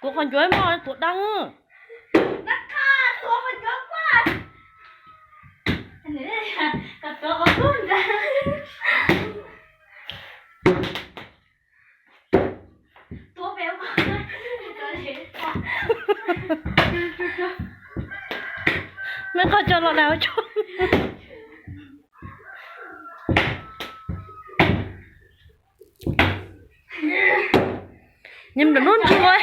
Tuav qhov ncuav mog, tuav dab. Me qhov cov los daus tso. Niag nplawm hnub ntsuag,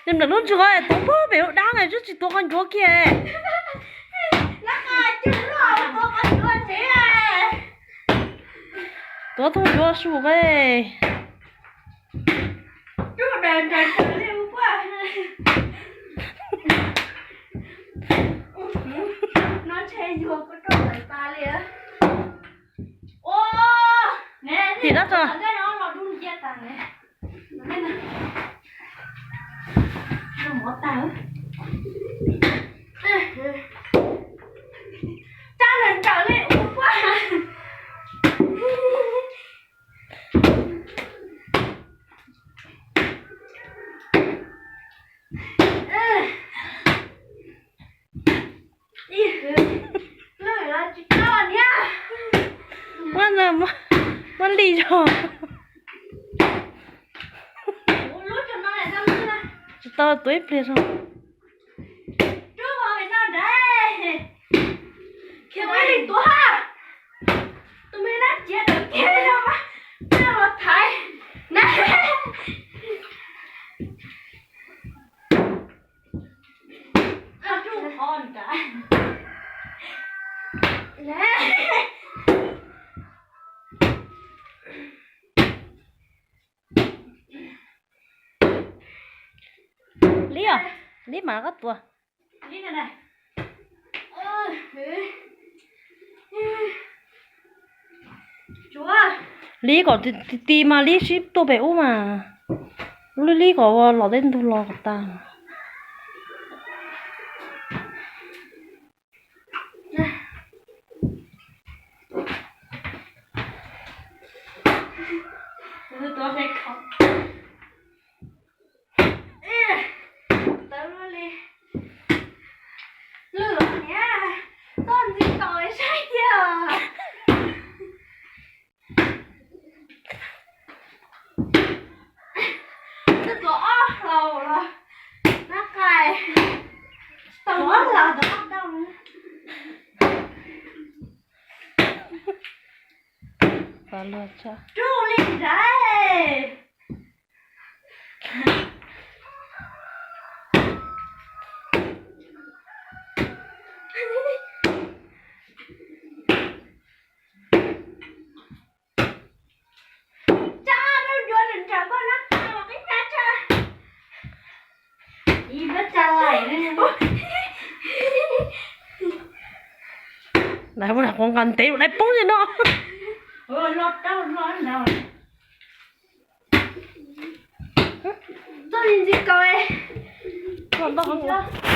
niag nplawm hnub ntsuag tuav pem ua dab na, twb tsis tuav qhov ncuav kiag. Tuav thooj ncuav su qe. Tim dab tso. Muab, muab li zog. Tsis tau, tuav ib pliag zog. Li os, li mas koj tuav. Li kom ti ti mas li sib tuaj pem ub mas. Li li kom ua los tej ntug los kom tas. Twb tuav ob hlau los nab qais, tau ob hlau tau ob tau. Rub li nrad. Lawv ua qhuav nqa ntev lawm, lawv poob li no. Ntau.